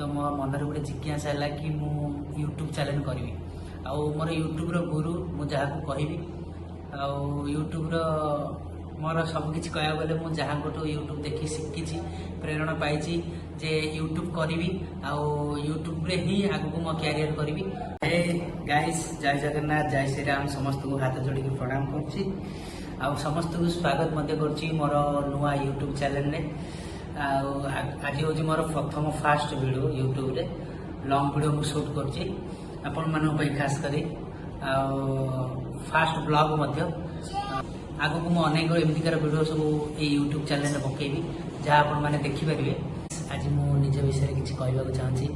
ତ ମୋ ମନରେ ଗୋଟେ ଜିଜ୍ଞାସା ହେଲା କି ମୁଁ ୟୁଟ୍ୟୁବ୍ ଚ୍ୟାନେଲ୍ କରିବି। ଆଉ ମୋର ୟୁଟ୍ୟୁବ୍ର ଗୁରୁ ମୁଁ ଯାହାକୁ କହିବି, ଆଉ ୟୁଟ୍ୟୁବ୍ର ମୋର ସବୁକିଛି କହିବାକୁ ଗଲେ, ମୁଁ ଯାହାଙ୍କଠୁ ୟୁଟ୍ୟୁବ୍ ଦେଖି ଶିଖିଛି, ପ୍ରେରଣା ପାଇଛି ଯେ ୟୁଟ୍ୟୁବ୍ କରିବି ଆଉ ୟୁଟ୍ୟୁବ୍ରେ ହିଁ ଆଗକୁ ମୋ କ୍ୟାରିୟର କରିବି। ହେ ଗାଇସ୍, ଜୟ ଜଗନ୍ନାଥ, ଜୟ ଶ୍ରୀରାମ। ସମସ୍ତଙ୍କୁ ହାତ ଯୋଡ଼ିକି ପ୍ରଣାମ କରୁଛି ଆଉ ସମସ୍ତଙ୍କୁ ସ୍ୱାଗତ ମଧ୍ୟ କରୁଛି ମୋର ନୂଆ ୟୁଟ୍ୟୁବ୍ ଚ୍ୟାନେଲରେ। ଆଉ ଆଜି ହେଉଛି ମୋର ପ୍ରଥମ ଫାଷ୍ଟ ଭିଡ଼ିଓ, ୟୁଟ୍ୟୁବରେ ଲଙ୍ଗ ଭିଡ଼ିଓ ମୁଁ ସୁଟ୍ କରୁଛି ଆପଣମାନଙ୍କ ପାଇଁ ଖାସ କରି, ଆଉ ଫାଷ୍ଟ ବ୍ଲଗ୍ ମଧ୍ୟ। ଆଗକୁ ମୁଁ ଅନେକ ଏମିତିକାର ଭିଡ଼ିଓ ସବୁ ଏଇ ୟୁଟ୍ୟୁବ୍ ଚ୍ୟାନେଲରେ ପକେଇବି, ଯାହା ଆପଣମାନେ ଦେଖିପାରିବେ। ଆଜି ମୁଁ ନିଜ ବିଷୟରେ କିଛି କହିବାକୁ ଚାହୁଁଛି,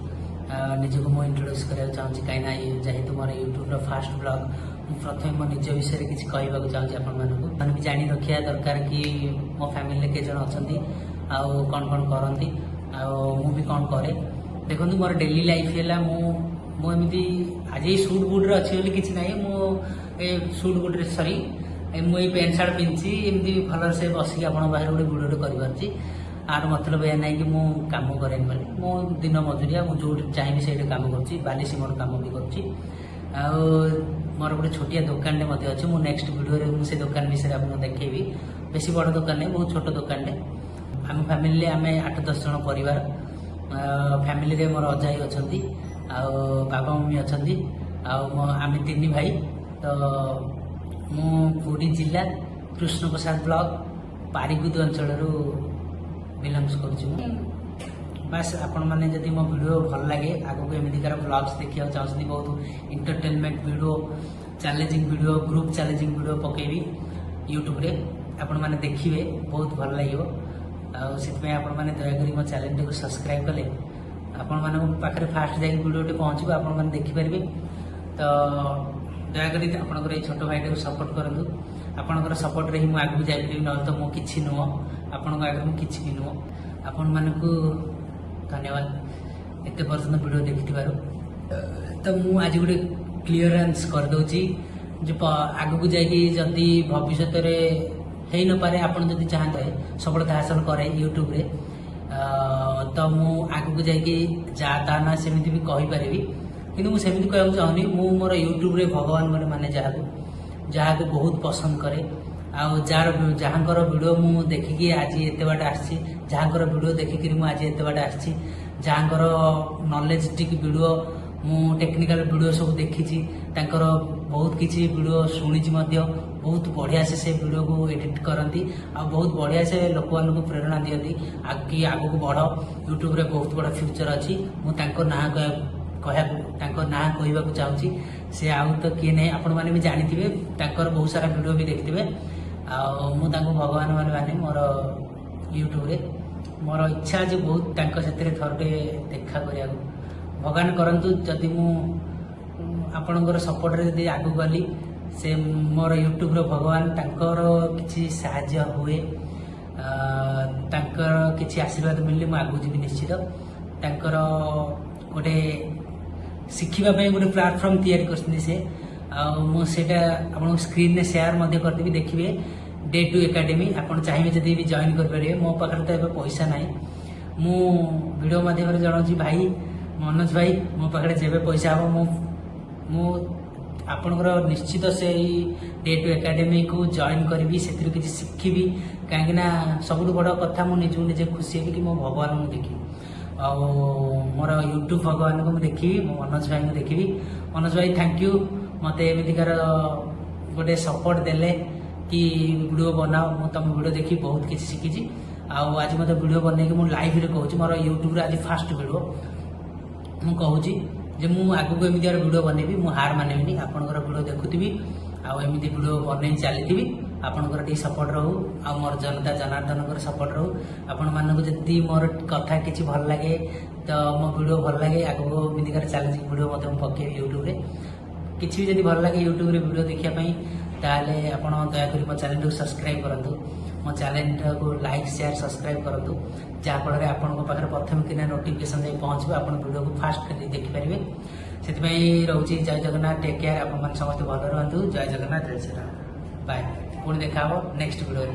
ନିଜକୁ ମୁଁ ଇଣ୍ଟ୍ରୋଡ୍ୟୁସ୍ କରିବାକୁ ଚାହୁଁଛି, କାହିଁକିନା ଯେହେତୁ ମୋର ୟୁଟ୍ୟୁବ୍ର ଫାଷ୍ଟ ବ୍ଲଗ୍, ମୁଁ ପ୍ରଥମେ ମୋ ନିଜ ବିଷୟରେ କିଛି କହିବାକୁ ଚାହୁଁଛି ଆପଣମାନଙ୍କୁ। ମାନେ ବି ଜାଣି ରଖିବା ଦରକାର କି ମୋ ଫ୍ୟାମିଲିରେ କେତେ ଜଣ ଅଛନ୍ତି ଆଉ କ'ଣ କ'ଣ କରନ୍ତି ଆଉ ମୁଁ ବି କ'ଣ କରେ। ଦେଖନ୍ତୁ, ମୋର ଡେଲି ଲାଇଫ୍ ହେଲା, ମୁଁ ମୁଁ ଏମିତି ଆଜି ଏଇ ସୁଟ୍ ବୁଟ୍ରେ ଅଛି ବୋଲି କିଛି ନାହିଁ। ମୁଁ ଏ ସୁଟ୍ ବୁଟ୍ରେ, ସରି, ମୁଁ ଏଇ ପ୍ୟାଣ୍ଟ ସାର୍ଟ ପିନ୍ଧିଛି, ଏମିତି ଭଲରେ ସେ ବସିକି ଆପଣଙ୍କ ପାଖରେ ଗୋଟେ ଭିଡ଼ିଓଟେ କରିପାରୁଛି। ଆର ମତଲବ ଏହା ନାହିଁ କି ମୁଁ କାମ କରେନି ବୋଲି। ମୁଁ ଦିନ ମଜୁରିଆ, ମୁଁ ଯୋଉଠି ଚାହିଁବି ସେଇଠି କାମ କରୁଛି। ବାଲି ସିମେଣ୍ଟ କାମ ବି କରୁଛି ଆଉ ମୋର ଗୋଟେ ଛୋଟିଆ ଦୋକାନଟେ ମଧ୍ୟ ଅଛି। ମୁଁ ନେକ୍ସଟ ଭିଡ଼ିଓରେ ମୁଁ ସେ ଦୋକାନ ବିଷୟରେ ଆପଣଙ୍କୁ ଦେଖେଇବି। ବେଶୀ ବଡ଼ ଦୋକାନ ନାହିଁ, ବହୁତ ଛୋଟ ଦୋକାନଟେ। ଆମ ଫ୍ୟାମିଲିରେ ଆମେ 8-10 ଜଣ ପରିବାର। ଫ୍ୟାମିଲିରେ ମୋର ଅଜା ଆଈ ଅଛନ୍ତି ଆଉ ବାବା ମମ୍ମି ଅଛନ୍ତି ଆଉ ଆମେ ତିନି ଭାଇ। ତ ମୁଁ ପୁରୀ ଜିଲ୍ଲା କୃଷ୍ଣପ୍ରସାଦ ବ୍ଲକ ପାରିକୁଦ ଅଞ୍ଚଳରୁ ବିଲଙ୍ଗସ୍ କରୁଛି ମୁଁ। ବାସ୍, ଆପଣମାନେ ଯଦି ମୋ ଭିଡ଼ିଓ ଭଲ ଲାଗେ, ଆଗକୁ ଏମିତିକାର ବ୍ଲଗ୍ସ ଦେଖିବାକୁ ଚାହୁଁଛନ୍ତି, ବହୁତ entertainment video, challenging video, group challenging video ପକେଇବି ୟୁଟ୍ୟୁବରେ, ଆପଣମାନେ ଦେଖିବେ, ବହୁତ ଭଲ ଲାଗିବ। ଆଉ ସେଥିପାଇଁ ଆପଣମାନେ ଦୟାକରି ମୋ ଚ୍ୟାନେଲଟିକୁ ସବସ୍କ୍ରାଇବ୍ କଲେ ଆପଣମାନଙ୍କ ପାଖରେ ଫାଷ୍ଟ ଯାଇକି ଭିଡ଼ିଓଟି ପହଞ୍ଚିବ, ଆପଣମାନେ ଦେଖିପାରିବେ। ତ ଦୟାକରି ଆପଣଙ୍କର ଏଇ ଛୋଟ ଭାଇଟାକୁ ସପୋର୍ଟ କରନ୍ତୁ। ଆପଣଙ୍କର ସପୋର୍ଟରେ ହିଁ ମୁଁ ଆଗକୁ ଯାଇପାରିବି, ନହେଲେ ତ ମୁଁ କିଛି ନୁହଁ। ଆପଣଙ୍କ ଆଗରେ ମୁଁ କିଛି ବି ନୁହଁ। ଆପଣମାନଙ୍କୁ ଧନ୍ୟବାଦ ଏତେ ପର୍ଯ୍ୟନ୍ତ ଭିଡ଼ିଓ ଦେଖିଥିବାରୁ। ତ ମୁଁ ଆଜି ଗୋଟେ କ୍ଲିୟରାନ୍ସ କରିଦେଉଛି ଯେ ଆଗକୁ ଯାଇକି ଯଦି ଭବିଷ୍ୟତରେ ହେଇନପାରେ, ଆପଣ ଯଦି ଚାହାନ୍ତେ ସଫଳତା ହାସଲ କରେ ୟୁଟ୍ୟୁବରେ, ତ ମୁଁ ଆଗକୁ ଯାଇକି ଯା ତା ନା ସେମିତି ବି କହିପାରିବି। କିନ୍ତୁ ମୁଁ ସେମିତି କହିବାକୁ ଚାହୁଁନି। ମୁଁ ମୋର ୟୁଟ୍ୟୁବରେ ଭଗବାନ ବୋଲି ମାନେ, ଯାହାକୁ ଯାହାକୁ ବହୁତ ପସନ୍ଦ କରେ ଆଉ ଯାହାଙ୍କର ଭିଡ଼ିଓ ମୁଁ ଦେଖିକି ଆଜି ଏତେ ବାଟ ଆସିଛି, ଯାହାଙ୍କର ଭିଡ଼ିଓ ଦେଖିକିରି ମୁଁ ଆଜି ଏତେ ବାଟ ଆସିଛି, ଯାହାଙ୍କର ନଲେଜ ଟିକେ ଭିଡ଼ିଓ, ମୁଁ ଟେକ୍ନିକାଲ ଭିଡ଼ିଓ ସବୁ ଦେଖିଛି, ତାଙ୍କର ବହୁତ କିଛି ଭିଡ଼ିଓ ଶୁଣିଛି ମଧ୍ୟ। ବହୁତ ବଢ଼ିଆ ସେ ସେ ଭିଡ଼ିଓକୁ ଏଡିଟ୍ କରନ୍ତି ଆଉ ବହୁତ ବଢ଼ିଆ ସେ ଲୋକମାନଙ୍କୁ ପ୍ରେରଣା ଦିଅନ୍ତି କି ଆଗକୁ ବଢ଼, ୟୁଟ୍ୟୁବରେ ବହୁତ ବଡ଼ ଫ୍ୟୁଚର ଅଛି। ମୁଁ ତାଙ୍କ ନାଁ କହିବାକୁ ତାଙ୍କ ନାଁ କହିବାକୁ ଚାହୁଁଛି। ସେ ଆଉ ତ କିଏ ନାହିଁ, ଆପଣମାନେ ବି ଜାଣିଥିବେ, ତାଙ୍କର ବହୁତ ସାରା ଭିଡ଼ିଓ ବି ଦେଖିଥିବେ। ଆଉ ମୁଁ ତାଙ୍କୁ ଭଗବାନ ମାନେ ମାନେ ମୋର ୟୁଟ୍ୟୁବରେ ମୋର ଇଚ୍ଛା ଅଛି ବହୁତ ତାଙ୍କ ସେଥିରେ ଥରଟେ ଦେଖା କରିବାକୁ। ଭଗବାନ କରନ୍ତୁ, ଯଦି ମୁଁ ଆପଣଙ୍କର ସପୋର୍ଟରେ ଯଦି ଆଗକୁ ଗଲି, ସେ ମୋର ୟୁଟ୍ୟୁବର ଭଗବାନ, ତାଙ୍କର କିଛି ସାହାଯ୍ୟ ହୁଏ, ତାଙ୍କର କିଛି ଆଶୀର୍ବାଦ ମିଳିଲେ ମୁଁ ଆଗକୁ ଯିବି ନିଶ୍ଚିତ। ତାଙ୍କର ଗୋଟେ ଶିଖିବା ପାଇଁ ଗୋଟେ ପ୍ଲାଟଫର୍ମ ତିଆରି କରିଛନ୍ତି ସେ, ଆଉ ମୁଁ ସେଇଟା ଆପଣଙ୍କୁ ସ୍କ୍ରିନରେ ସେୟାର ମଧ୍ୟ କରିଦେବି, ଦେଖିବେ, ଡେ ଟୁ ଏକାଡେମୀ। ଆପଣ ଚାହିଁବେ ଯଦି ବି ଜଏନ୍ କରିପାରିବେ। ମୋ ପାଖରେ ତ ଏବେ ପଇସା ନାହିଁ। ମୁଁ ଭିଡ଼ିଓ ମାଧ୍ୟମରେ ଜଣାଉଛି, ଭାଇ ମନୋଜ ଭାଇ, ମୋ ପାଖରେ ଯେବେ ପଇସା ହେବ, ମୁଁ ମୁଁ ଆପଣଙ୍କର ନିଶ୍ଚିତ ସେଇ ଡେ ଟୁ ଏକାଡେମୀକୁ ଜଏନ୍ କରିବି, ସେଥିରୁ କିଛି ଶିଖିବି। କାହିଁକିନା ସବୁଠୁ ବଡ଼ କଥା, ମୁଁ ନିଜକୁ ନିଜେ ଖୁସି ହେବି କି ମୋ ଭଗବାନଙ୍କୁ ଦେଖିବି ଆଉ ମୋର ୟୁଟ୍ୟୁବ ଭଗବାନଙ୍କୁ ମୁଁ ଦେଖିବି, ମୋ ମନୋଜ ଭାଇଙ୍କୁ ଦେଖିବି। ମନୋଜ ଭାଇ, thank you, ମୋତେ ଏମିତିକାର ଗୋଟେ ସପୋର୍ଟ ଦେଲେ କି ଭିଡ଼ିଓ ବନାଅ। ମୁଁ ତମ ଭିଡ଼ିଓ ଦେଖି ବହୁତ କିଛି ଶିଖିଛି ଆଉ ଆଜି ମୋତେ ଭିଡ଼ିଓ ବନେଇକି ମୁଁ ଲାଇଭରେ କହୁଛି, ମୋର ୟୁଟ୍ୟୁବରେ ଆଜି ଫାଷ୍ଟ ଭିଡ଼ିଓ, ମୁଁ କହୁଛି ଯେ ମୁଁ ଆଗକୁ ଏମିତିକାର ଭିଡ଼ିଓ ବନେଇବି। ମୁଁ ହାର ମାନିବିନି। ଆପଣଙ୍କର ଭିଡ଼ିଓ ଦେଖୁଥିବି ଆଉ ଏମିତି ଭିଡ଼ିଓ ବନେଇ ଚାଲିଥିବି। ଆପଣଙ୍କର ଟିକେ ସପୋର୍ଟ ରହୁ ଆଉ ମୋର ଜନତା ଜନାର୍ଦ୍ଦନଙ୍କର ସପୋର୍ଟ ରହୁ। ଆପଣମାନଙ୍କୁ ଯଦି ମୋର କଥା କିଛି ଭଲ ଲାଗେ, ତ ମୋ ଭିଡ଼ିଓ ଭଲ ଲାଗେ, ଆଗକୁ ଏମିତିକାର ଚ୍ୟାଲେଞ୍ଜିଂ ଭିଡ଼ିଓ ମଧ୍ୟ ମୁଁ ପକେଇବି ୟୁଟ୍ୟୁବରେ। କିଛି ବି ଯଦି ଭଲ ଲାଗେ ୟୁଟ୍ୟୁବରେ ଭିଡ଼ିଓ ଦେଖିବା ପାଇଁ, ତାହେଲେ ଆପଣ ଦୟାକରି ମୋ ଚ୍ୟାନେଲଟାକୁ ସବସ୍କ୍ରାଇବ୍ କରନ୍ତୁ। ମୋ ଚ୍ୟାନେଲଟାକୁ ଲାଇକ୍, ସେୟାର, ସବସ୍କ୍ରାଇବ୍ କରନ୍ତୁ, ଯାହାଫଳରେ ଆପଣଙ୍କ ପାଖରେ ପ୍ରଥମେ କିନା ନୋଟିଫିକେସନ୍ ଯାଇ ପହଞ୍ଚିବ, ଆପଣ ଭିଡ଼ିଓକୁ ଫାଷ୍ଟ କରି ଦେଖିପାରିବେ। ସେଥିପାଇଁ ରହୁଛି। ଜୟ ଜଗନ୍ନାଥ, ଟେକ୍ କେୟାର। ଆପଣମାନେ ସମସ୍ତେ ଭଲ ରୁହନ୍ତୁ। ଜୟ ଜଗନ୍ନାଥ, ଜୟ ଶ୍ରୀରାମ, ବାଏ। ପୁଣି ଦେଖା ହେବ ନେକ୍ସଟ ଭିଡ଼ିଓରେ।